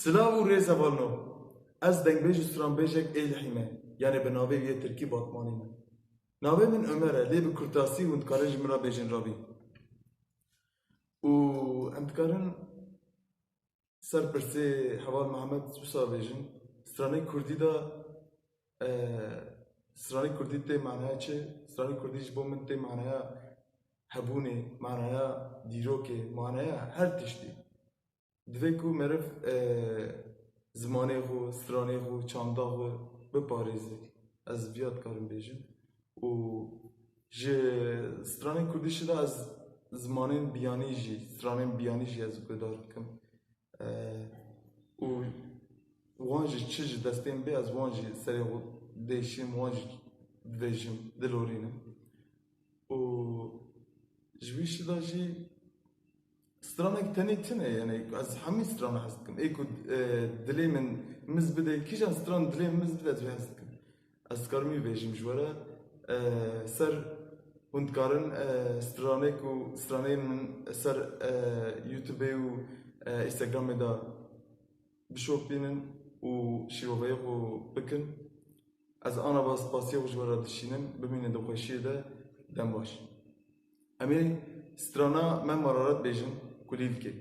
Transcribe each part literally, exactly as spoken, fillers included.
Silav û rêz hevalno. Ez dengbêj û stranbêjek ê Lihî me, yanî bi navê yê tirkî Batmanî me. Navê min Ömer e, lê bi kurtasî hûn dikarê ji min re bêjin Rabî. Û em dikarin ser pirsê heval Mihemed wisa bêjin. Stranê kurdî de, e, stranê kurdî tê manaya çi? Stranê kurdî ji bo min tê manaya hebûnê, manaya dîrokê, manaya her tiştî. Divê ku meriv, e, zimanê xwe, stranê xwe, çanda xwe biparêze. Ez viya dikarim bêjim. Û ji stranên kurdî şida ez zimanên biyanî jî, stranên biyanî jî ez guhdar dikim. E, û wan jî çi ji destê min bê, ez wan jî serê xwe dêşim, wan jî dibêjim, dilorînim. Û ji wî şida jî stranek tenê tune, yani ez hemî strana hez dikim. Ê ku, e, dilê min miz bide, kîjan stran dilê min miz bide, ez wê hez dikim. Ez dikarim wî bêjim ji we re. E, ser hûn dikarin, e, stranê ku stranê min ser, e, YouTube û, e, Instagramê de bişopînin û şîroveyê xwe bikin. Ez anaba spasiyê xwe ji we re dişînim, bimînin di xweşiyê de, dem baş. Em ê strana Mem Ararat bêjin, Kulîlkê.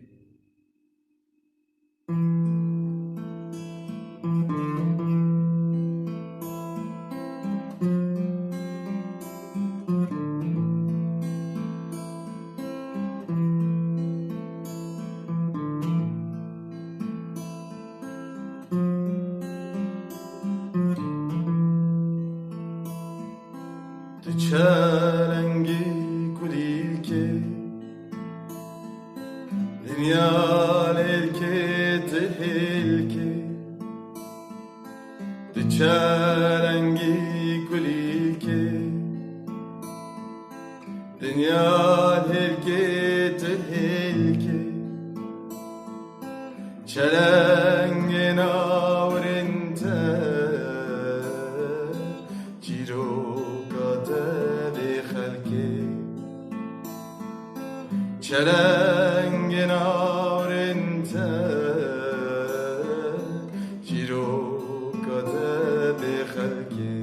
Tu çelengî kulîlkê, dinya lêlkê tu hêlkê. Tu çelengî kulîlkê, dinya hêlkê tu hêlkê. Çelengê nawrên te, çîroka te dê xelkê. Çelengê nawrên te, çîroka te dê xelkê.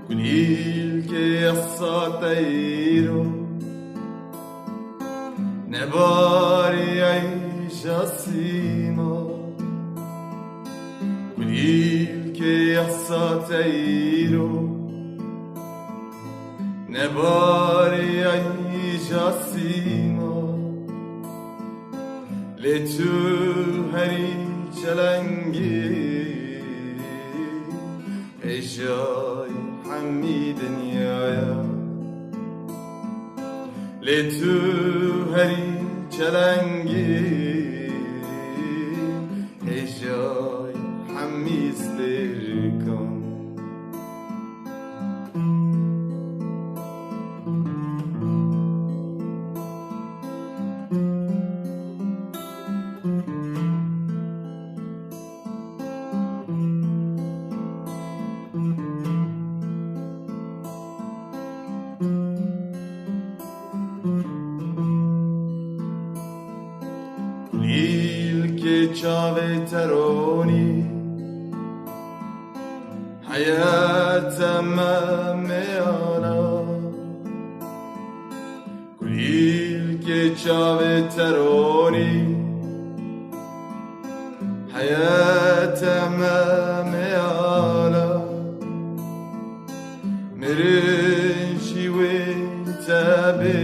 Kulîlkê esa teyro, nebarî eyja sîma. Kulîlkê esa teyro, nebarî eyja sîma. Lê tu herî çelengî, hêjayî hemî dinyaya. Lê tu herî çelengî, hêjayî hemî stêrkan. Kulîlkê çavê teronî, heyete me meyana. Kulîlkê çavê teronî, heyete me meyana. Mirin jî wê te bê,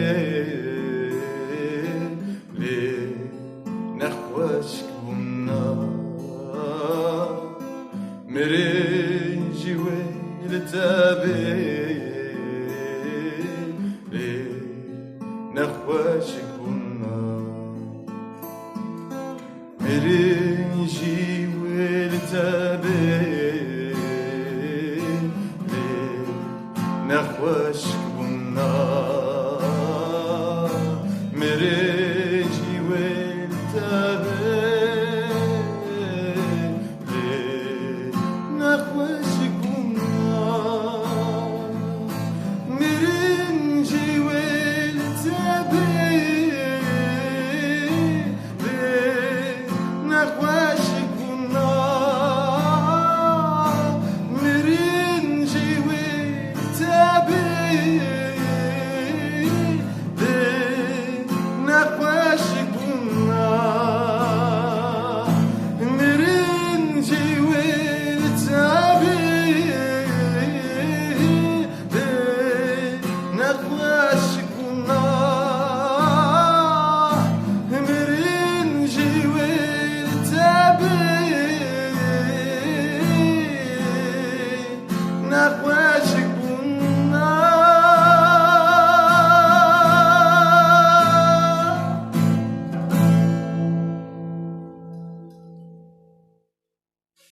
lê nexweşik bûna. Mirin jî wê li te bê, lê nexweşik bûna. Mirin jî wê li te bê, lê Xweşk bûna.